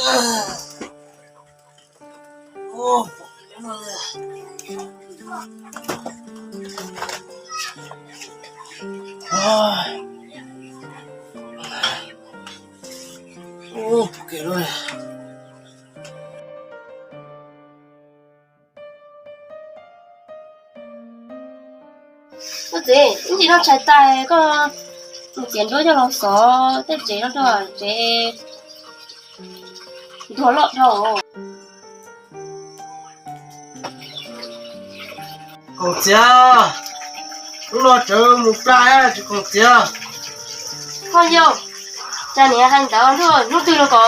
Koj txiv, ib ntsis no tshais tas koj mus txiav nruab coj los xov tej tsev no rau tsev ntuag loj dhau. Koom txiav, hnub no tsawv mus plag tsis koom txiav. Koj yog, cas niam hais ntawd ntuj, hnub twg los kom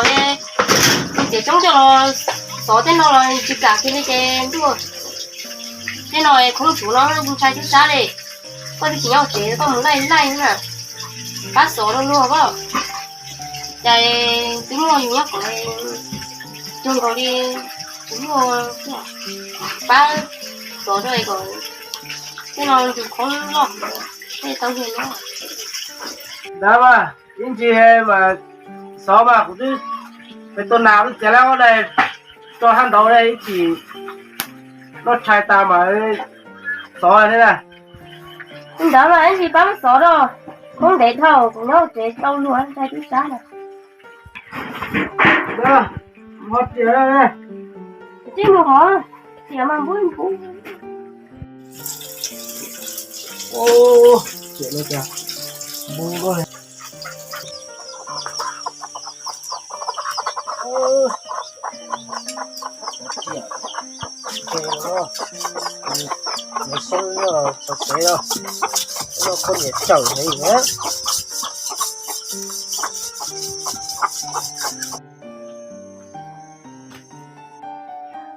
mus txiav coob coj los xov tej no los tsis kam kiag li ces ntuj, tej no khoob tsuv no ntshai tub sab li. Koj twb tsis nyob tsev koj mus laij laij na, pab xov rau luag koj. Cas twb muaj yus nyob kom cuag nkaus li, twb muaj pab xov rau kom tej no ntws khoob loj, tej tau yog nyob. Ntawd mas ib ntsis mas xov mas kuv twb pem tua nas ua txiav lawm os, tso hab ntawd ib chim noj tshais tas mas xov thiab na. Ntawd mas ib ntsis pab xov rau, khoob ntev dhau, kuv nyob tsev tau luag ntshai tub sab na. Tij mus hov, tiam mas npub npub. Tiam no cas npub luaj li. Xyoob no txog kev los, no koj niam tsaum heev na.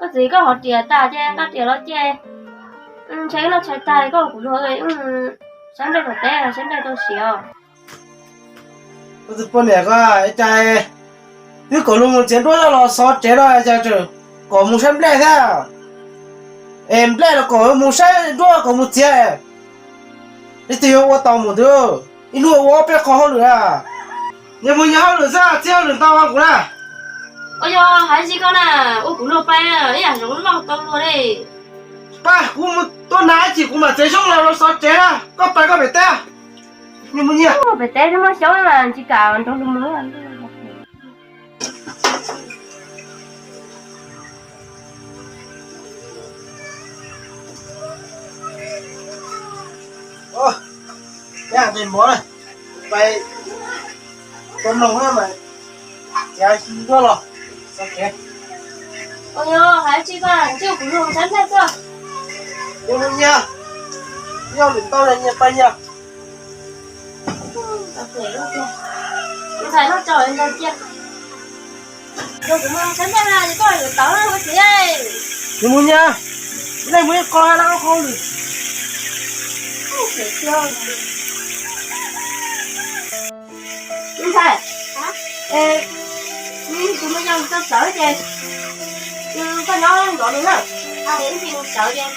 Koj txiv, koj hov riam tas ces nqa riam los ces, ntshe wb noj tshais tas koj kuv luag wb sab nplej tom teb sab nplej tau siav. Koj tus poj niam ko, cas twb kom luag mus txiav nruab coj los xov tsev no cas tseem kom mus saib nplej thiab? Es nplej los kom mus saib, nruab kom mus txiav. Leej twg yuav ua tau mus twg? Ib hnub ua ob peb qho hauj lwm na. Nyias mus nyias hauj lwm xwb, txhij hauj lwm ntau kuv na. Ua yog hais tsis koj na, ua kuv luag pais ib yam zoov loj tau luag li. Pab kuv mus tua nas ib chim kuv mam txiav xyoob los xov tsev na, koj pais koj pem teb. Nyias mus nyias. Pem teb muaj xyoob mas tsis kam nrog luag mus. Peb nqis mov na, pais tua noog mas txiav xyoob los xov tsev. Ua yog hais tsis koj na, ntshe kuv luag saib nplej xwb. Nyias mus nyias, yog lwm ntau nyias pais nyias. Ntxhais no tso ntau cia. Yog kuv mus saib nplej na, koj yuav tau ua txiv. Nyias mus nyias, nej mus ib qho na, ua hauj lwm. Ntxhais, tus me yau txawv txawv ces koj nyob nrov nws na, es ib ntsis nws txawv ces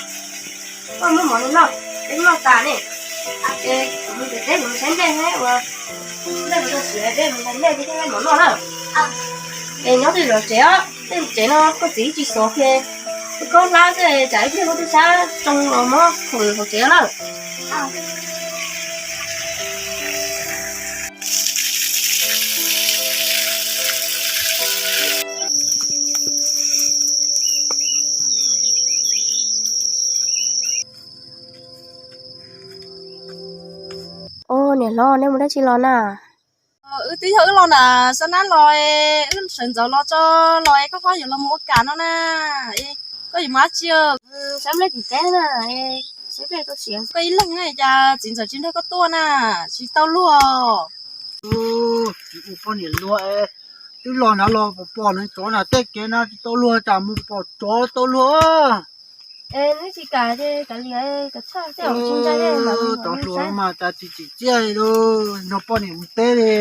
koj muab mov nws noj, es noj tas ne, es kuv mus pem teb kuv mus saib nplej thiab uas nplej kuv tau siav, peb mus saib nplej thiab mov noj na. Es nyob twj ywm zov tsev os, tej tsev no koj txiv tsis xov kiag, koj hlab xwb tsam ib pliag muaj tub sab tsoo los mob khoom hauv tsev na. Au, niam hlob, nej mus dab tsi los na? Wb twb yog wb los nram Xab Nab los, wb sawv ntxov los tso los es koj ho yuav los mus ua kam no na. Koj yuav mus dab tsi? Saib nplej tim teb na, saib nplej tau siav. Koj ib leeg cas txiv ntxawm tsis nrog koj tuaj na, tsis tau luag. Tsis ua poj niam luag, twb los nrad los pom pom neev tsov nram tej kev no tsis tau luag, tsam mus pom tsov tau luag. Es neb tsis kam ces kav liam, kav tshaj tej zaum tsis ntshai. Cov hluas no mas cas tsis tsim txiaj li lauj, nrog poj niam mus teb li.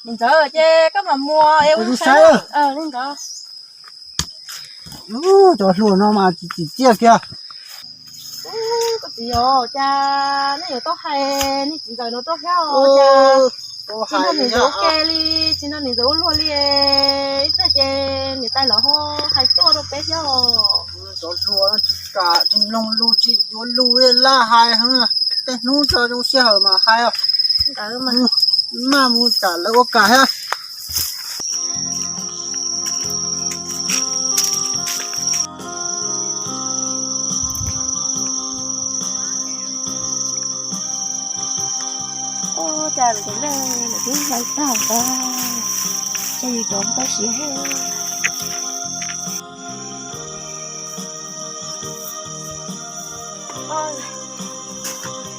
Niam ntxawm ces koj mam mus es ua saib. Cov hluas no mas tsis tsim txiaj kiag. Koj txiv os, cas nej yuav tau hais niag txiv ntxawm no rau thiab os, cas tsis nrog niam ntxawm ua ke li, tsis nrog niam ntxawm ua luag li, ib pliag ces Lawv ho hais tuaj rau peb thiab os. Cov hluas no tsis kam tsis mloog lus tsis yuav lus laj hais, tej hnub tso zoo sij hawm mas hais os. Ntawd mas maj mus kam lawv ua kam thiab. Ua cas lawv cov nplej lawv twb hlais tag ntag, ces yus cov tau siav thiab.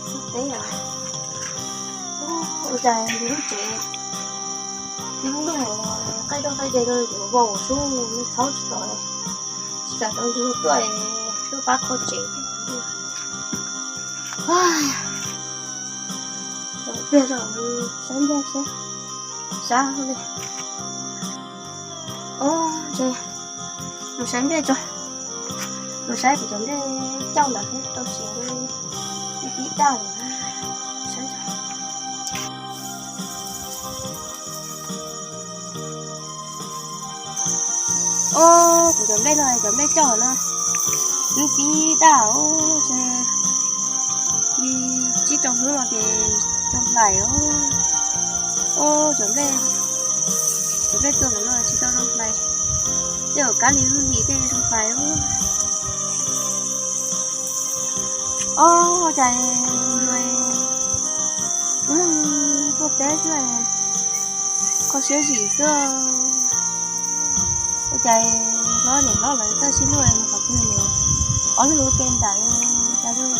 Xub teb os, ua cas yus lub tsev, yus lub ntuj qaij roj qaij dej rau yus vau sub thaub tsis tau, tsis kam rau yus tuaj tuaj pab kho tsev. Pliag saib nplej sab, sab li. Os, ntshe mus saib nplej tso, mus saib kuv cov nplej cauj ntawd seb tau siav li tib daj lawm. Saib tso. Os, kuv cov nplej no, cov nplej cauj no twb tib daj os, li tsib rau hnub no ces zoo hlais os. Os, cov nplej, cov nplej tuaj ntawm no tsis tau zoo hlais, tej zaum kab li lub hlis tej zoo hlais os. Os, ua cas tuaj teb xwb, kho siab zim xwb. Ua cas hlob niam hlob lawv txawj sib luaj mus qhov twg ne, ob leeg ua ke ntawd, cas zoo li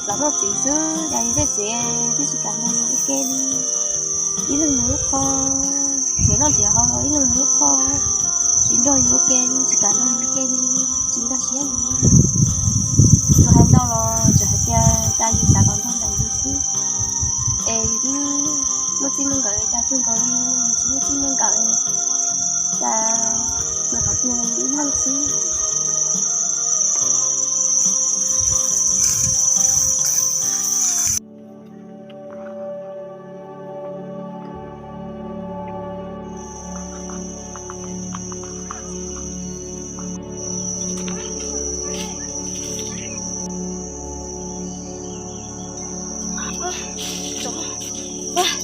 los noj txiv xwb, cas yus tej txiv twb tsis kam nrog yus ua ke li. Ib leeg mus ib qho, nrhiav noj nrhiav haus los ib leeg mus ib qho, tsis nrog yus ua ke li, tsis kam nrog yus ua ke li, tsis nkag siab li. Yus hais ntau los tseem hais tias cas yus xav kom nrog nraim yus xwb, es yus twb muaj txij muaj nkawm cas cuag nkaus li yus tsis muaj txij muaj nkawm, cas mus qhov twg yus ib leeg xwb.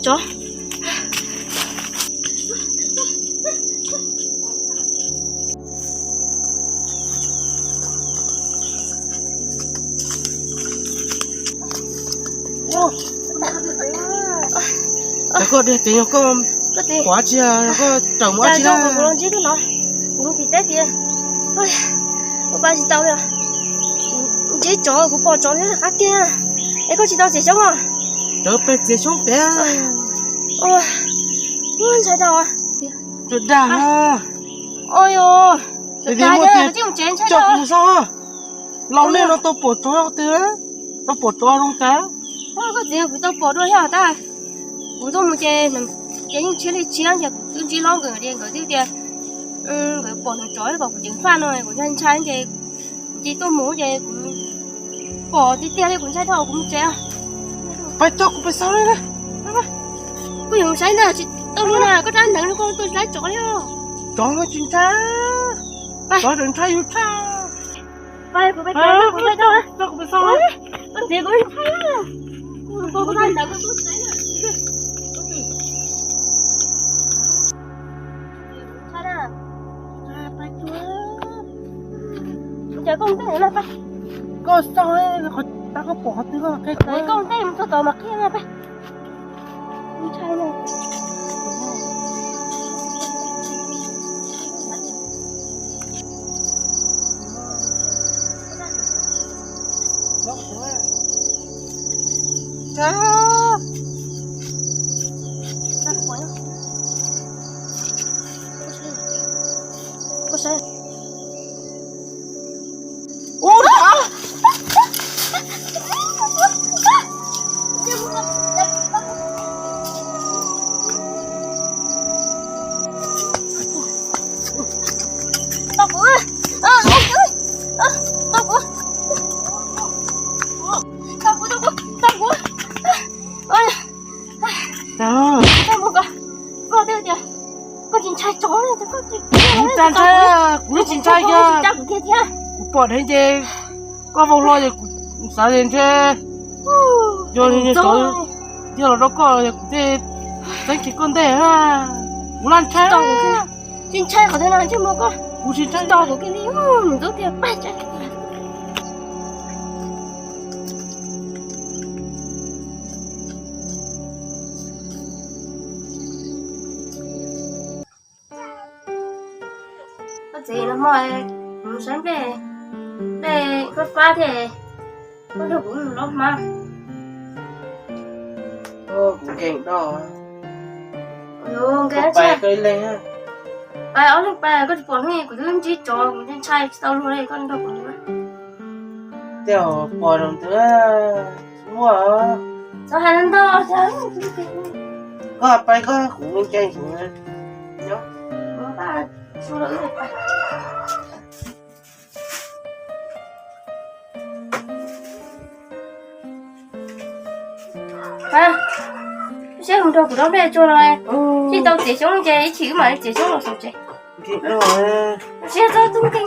Tsov. Koj tias koj pom dab tsi, koj raws mus dab tsi na? Kuv los ntsib lub no, kuv mus tim teb tias ua pa tsis tau li. Ntsib tsov, kuv pom tsov nyob qab kiag. Es koj tsis tau txiav xyoob os? Raws pem txiav xyoob pem. Ntshai tau. Tsuas dag. Ua yog, tsuas dag, mus tsev ntshai tau. Los nej no tau pom tsov twg, tau pom tsov zoo cas? Koj txiv, kuv tau pom dua thiab tab. Kuv tuaj mus ces, ces yeej tshiab li tshiab ces kuv twb ntsib hlob nkawd tias, nkawd twb tias nkawd pom tus tsov kom kuv ceev faj no kuv ntshai ntshai ces kuv cia tuaj mus ces kuv pom tiag tiag li kuv ntshai dhau kuv mus tsev. Pab coj kuv pes xaus li na. Kuj yuav mus saib ntag, tsis tau luag na, koj rab hneev no koj tuaj saib tsov li. Tsov no tsis ntshai, tsov tseem ntshai yus tshaj. Coj kuv pes xaus. Koj xaus, koj pom qhov twg koj qhia kuv. Koj ntej mus txog tod mas qhia na. Tau kuv, tau kuv, tau kuv, tau kuv, tau kuv. Tau mus ko, koj twb tias Koj tsis ntshai tsov li, koj tsis ntshai, kuv tsis ntshai kiag. Kuv pom dheev ces koj vau hlo ces kuv xav tias ntshe yog tsov yog los rau koj es kuv thiaj txeeb kiag koj ntej na. Kuv laj ntshai. Tsis ntshai qhov twg no, ntsej muag koj, kuv tsis ntshai. Tsis tos kuv kiag li, ntxub tiag pab tsa. Koj txiv, nag hmo kuv mus saib nplej, nplej fab fab thiab, koj nrog kuv mus lov hmab. Kuv nkees doj. Pais ob leeg, pais ob leeg pais, koj tsis pom hnub kuv twb ntsib tsov, kuv ntshai tsis tau luag li, koj nrog kuv mus. Tej zaum pom rau ntawd muaj. Txhob hais ntau, koj pais koj, kuv nkees kuv. Lub sij hawm nrog kuv dob nplej tsuag no, tsis tau txiav xyoob ces ib chim wb mam li txiav xyoob los xaus tsev. Lub sij hawm txhob tub nkeeg.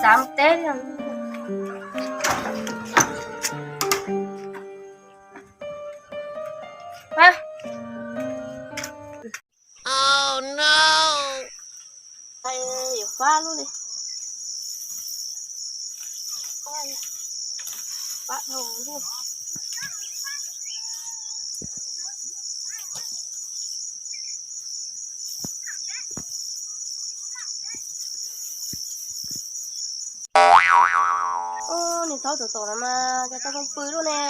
Xav mus teb li. Yuav fab lub li. Fab dhau li. Ub, niag thaub tom tom no mas cas tau zoo pw luaj ne.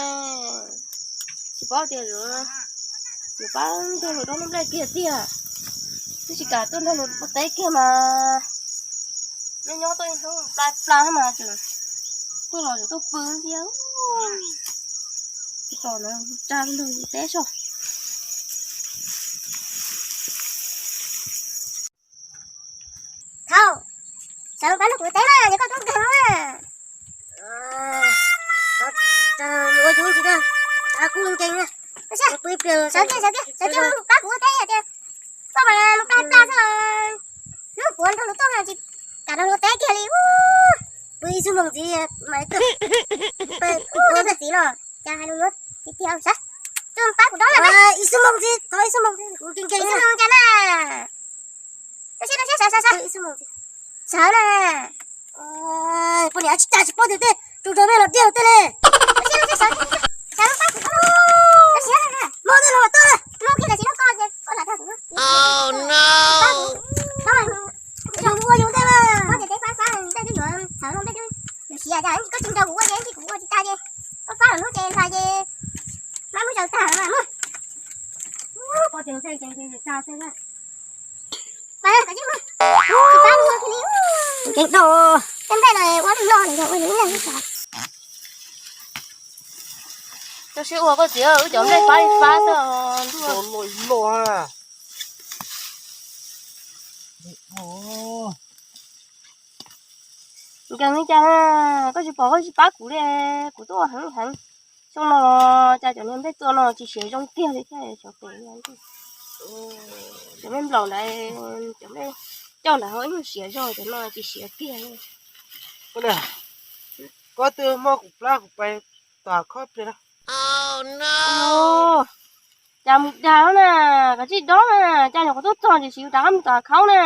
Tsis paub tias yuav pab nrog luag dob nplej kiag tiag. Twb tsis kam tuaj nrog luag ua teb kiag mas nyob nyob tuaj ib hnub plab plab mas tseem tuaj los yuav tuaj pw thiab. Tsis pom na, tsa nrog teb soj. Thaub, sawv los pab nrog kuv teb na, yog koj tub nkeeg na. Ua yus tsis tau, kuv nkeeg na. Sawv kiag, sawv kiag, sawv kiag, pab kuv ua teb tias koj mas mus plab plab xwb los hnub puav nrog luag tuaj mas tsis kam nrog luag teb kiag li. Pw ib xuab moos ntxiv mas tuaj. Ua txiv no, cas hais lus luag tiag tiag, sawv, tuaj pab kuv dob na. Ib xuab moos ntxiv, thov ib xuab moos ntxiv, kuv nkeeg nkeeg. Ib xuab moos cas na. Sawv, sawv, sawv, sawv na. Poj niam tsis tas tsis paub tias tej tus nrog nej los diaj tej ne. Mob tej los tuaj. Ua yus tej mas. Koj tsis nrog kuv ua ces kuv ua tsis tas ces koj fab lawm hnub ces hla ces mab muab zaws tag mas muaj. Nkeeg dhau. Tej nplej no ua lwj loj, ua lwj loj. Koj sib ua koj txiv, wb cov nplej fab li fab xwb. Nkeeg li cas, koj tsis pom koj tsis pab kuv li, kuv tuaj ua heev heev. Xyoo no cas cov niag nplej tua no tsis siav zoo kiag li thiab cov pem, cov nplej nplaum ntawd, cov nplej coj ntawd ho ib nyuag siav zog, cov no tsis siav kiag li. Koj twb muab kuv plab kuv pais tom khob pliag na. Cas mus dag na, kav tsij dob na, cas nyuam qhuav tuaj txog tiam sis yus rov qab mus tom khaub na.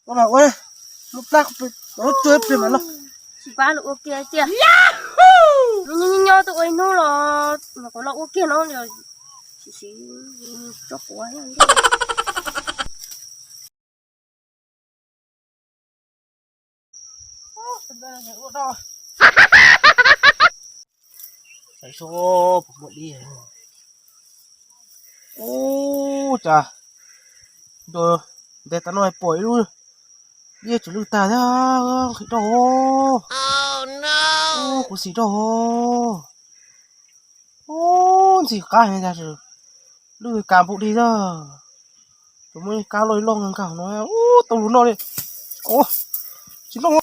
Koj mam ua, muab plab kuv pais tom lub tsuag ib pliag mam los. Tsis pab los ua kiag tiag. Nyob nyob tuaj ua ib hnub los nyuam qhuav los ua kiag no, tsis siv tso quav. Saib seb puas muaj dib. Ub, cas nte tas no pom ib lub dib tseem lwj tag thiab, nqhis rau. Ub, kuv xim rau. Ub, ntxim qab heev, cas lwj kas npau dig thiab. Tsuas muaj ib kab loj ib loj nkag no, ub, tau lus noj li. Ub, tsis noj.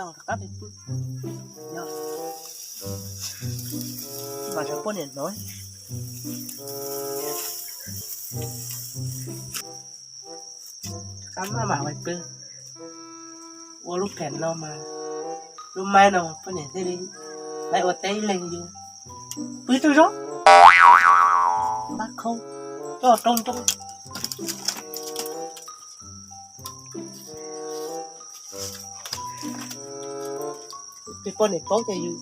Rov qab pw. Yog mas rau poj niam hnov. Rov qab maj mam pw. Ua lub phem no mas, lub maib no poj niam thiaj li laiv ua teb ib leeg yus. Pw tsaug zog, npab khaub, coj rooj rooj. Ces poj niam paub tias yus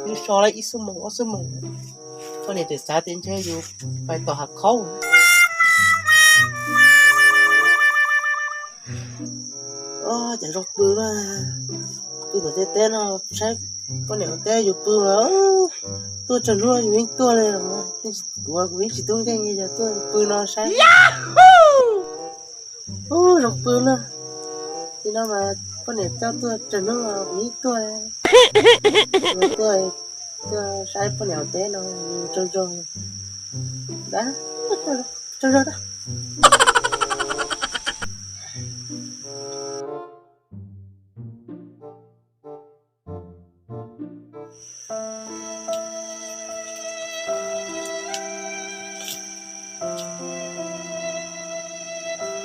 twb so lawm ib xuab moos ob xuab moos, poj niam tseem xav tias ntshe yus pais tom hav khaub. Ces zoo pw na, pw tom tej teb no, saib poj niam ua teb yus pw mas tuaj tsawg hnub yus yeej tuaj li. Kuv, kuv yeej tsis tub nkeeg li, yog tuaj pw no saib. Ub, zoo pw na. Nim no mas poj niam coj tuaj tsawg hnub los kuv yeej tuaj. Tuaj, tuaj saib poj niam ua teb no, tsaug zog. Tsaug zog.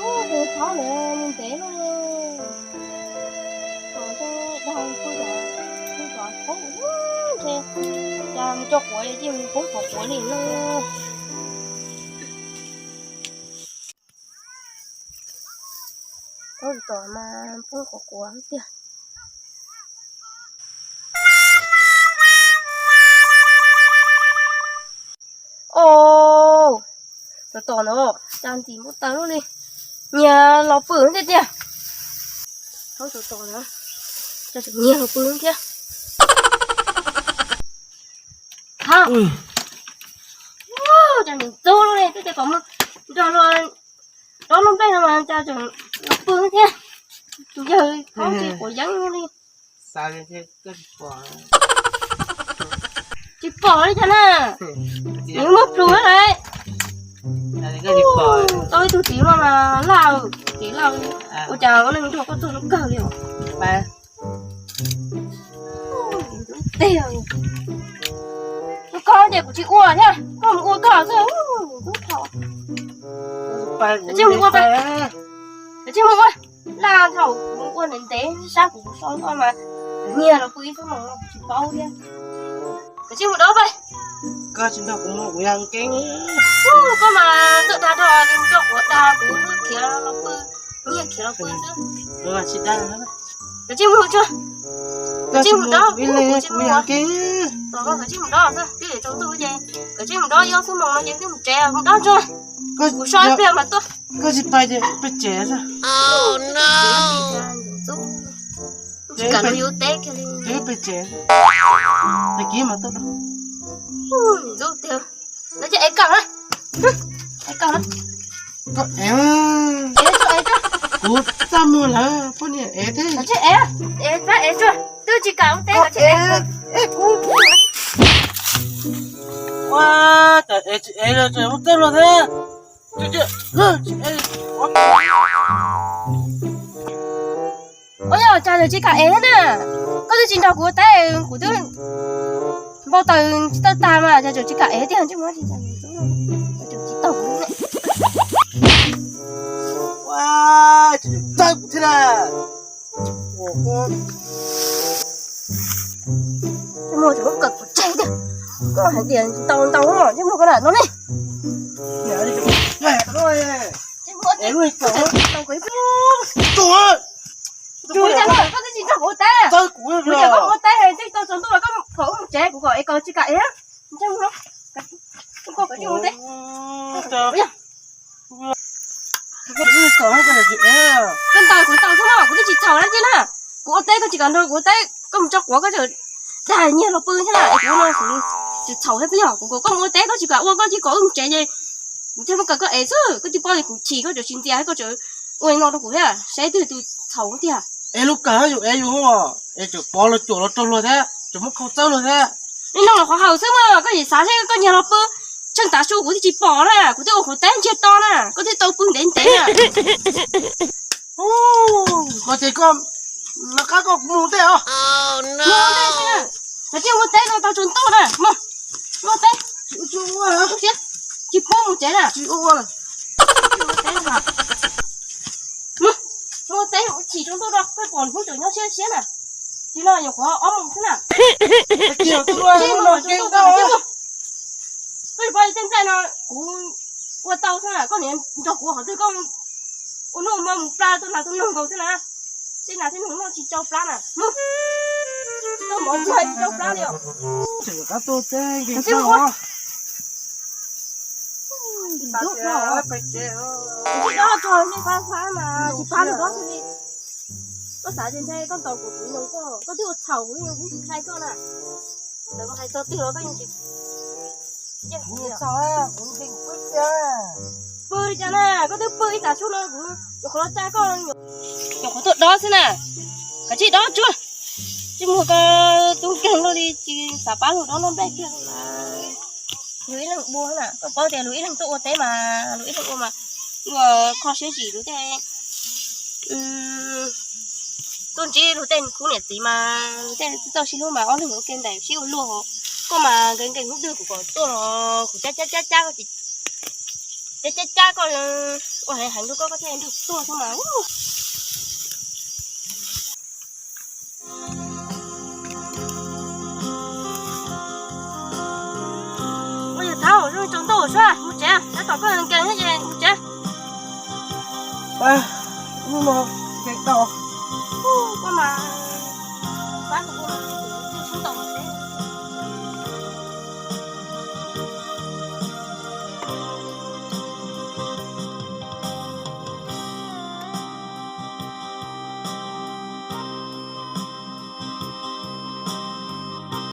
Ub, tus thov lawm mus ntev lawm. Kom dag pw, pw tom qhov qub, ntshe cas mus tso quav ces mus poob qhov quav li no. Ub, tom mas poob qhov quav tiag. Os, tus tom no cas ntxim npau taws li, nyiag los pw thiab tiag. Tus tom no cas tseem nyiag los pw thiab. Cas ntxim ntxub li, twb tias kom mus nrog luag dob lub nplej no mas cas tseem los pw thiab. Tus yawg thaub ces quav yeeb li. Tsis pom li cas na. Nws muaj plhus lawm. Tau ib tug txiv no mas laj, txiv laj, ua cas ua neej nrog koj tuaj zoo kawg li os. Tus koj ces kuv tsis ua thiab, koj mus ua koj xwb. Tus thaum, cia mus ua, cia mus ua, laj thaum kuv mus ua ntev ntev sab kuv so koj mas nyiag los pw ib xuab moos no kuv tsis paub thiab. Kav tsij mus dob pais. Koj tsis nrog kuv mus kuv yog nkeeb. Koj mas txawj dag dhau li, mus coj kuv dag kuv khiav los pw, nyiag khiav los pw xwb. Kav tsij mus tsuag. Kav tsij mus dob, kuv yog nkeeb. Kav tsij mus dob xwb, twb yuav tsaus ntuj ces kav tsij mus dob, ib xuab moos no ces twb mus tsev, mus dob tsuag. Kuv so ib pliag mas tuaj. Koj tsis pais ces peb tsev xwb. Tsis kam nrog yus ua teb kiag li. Ces peb tsev, tag kis mas tuaj. Ntxub tiag. Lawv cia ev kawm na. Ev kawm na. Koj ev. Ev tsuag, ev tsuag. Kuv txaj muag lawm, poj niam ev thiab. Lawv cia ev, ev tsuag, ev tsuag. Twb tsis kam ua teb, lawv cia ev. Ua cas ev tsis ev los tseem muab txawj luag thiab. Ua yog cas tseem tsis kam ev thiab na? Koj twb tsis nrog kuv ua teb, kuv twb npau taws tsis tawj tag mas cas tseem tsis kam ev tiag, ntsej muag tsis tau kuv. Txawj kuv thiab na. Ntsej muag tseem muab kawm kuv tseg tiag. Koj hais tias ntau ntau ntsej muag koj lam no ne. Koj twb tsis nrog kuv ua teb. Kuv cem koj ua teb, twb tau tsaus ntuj los koj kom wb mus tsev, kuv kom ev kawm tsis kam ev. Ntsej muag, koj kom wb mus teb. Koj ntaus kuv ntaus xwb no, kuv twb tsis txhaum dab tsi na. Kuv ua teb koj tsis kam nrog kuv ua teb, koj mus tso quav koj tseem dag nyiag los pw thiab na, es kuv no kuv tsis txhaum thiab puas yog? Kuv kom koj mus ua teb koj tsis kam ua, koj cia kom wb mus tsev ces kuv thiaj muab kawm koj ev xwb. Koj twb paub tias kuv chim koj tseem tsis ntxias, koj tseem ua li no rau kuv thiab, saib twg tus txhaum tiag. Es lub kawm yus ev yus, es tseem pov los cuam los raug luag thiab, tseem muab khau txawb luag thiab. Li no los qhov haum xwb mas, koj tsis xav seb koj nyiag los pw, tsheej tav su kuv twb tsis pom na, kuv twb ua qhuav teb ntsiag to na, koj twb tau pw ntev ntev na. Ua ces koj Mas qab koj mus ua teb os. Mus ua teb xwb na. Kav tsij ua teb no tau tsaus ntuj na. Mus, mus ua teb. Tsis pub mus tsev na. Mus ua teb, mus ua teb, chim tsaus ntuj rau koj pom hnub tseem nyob siab siab na. Tsis no nyuam qhuav ob moos xwb na. Tsis mus tsaus ntuj, koj tsis paub tej nplaj no kuv ua tau xwb na, koj niam nrog kuv qhov twg koj ua nuj ua ma mus pla tuaj nas tuaj noog nkaus xwb na. Tej nas tej noog noj tsis tsau plab na. Mus, tsis tau mov nplog tsis tsau plab li os. Tsis ua. Tsis dob tso nej fab fab mas tsis pab lwm dob xwb li. Koj xav tias ntshai koj ntaus kuv kuv nyoos koj, koj twb ua txhaum kuv yeej tsis ntshai koj na. Lawv mas hais txog twg los koj yeej tsis yeej txhaum. Pw li cas na, koj twb pw ib tav su no kuv nyuam qhuav los tsa koj, nyuam qhuav tuaj dob xwb na. Kav tsij dob tsuag, tsis muaj koj tub nkeeg luaj li tsis xav pab luag dob noj nplej kiag. Luag ib leeg ua na, koj paub tias luag ib leeg tuaj ua teb mas luag ib leeg ua mas luag kho siab zim luag tej, tuaj ntsib luag tej khub niam txiv mas luag tej txawj sib hlub mas ob leeg ua ke ntaim sib ua luag. Koj mas nkees nkees hnub twg kuv kom tuaj los kuv cab cab cab cab koj, cab cab cab koj, ua heev heev rau koj koj thiaj nrug tuaj xwb mas. Ua yog thaum zoo tsaus ntuj sua mus tsev, tab tom koj nkees thiab ces mus tsev. Ub no nkees tau. Koj mas pab kuv ua, kuv tsis tau mus tsev.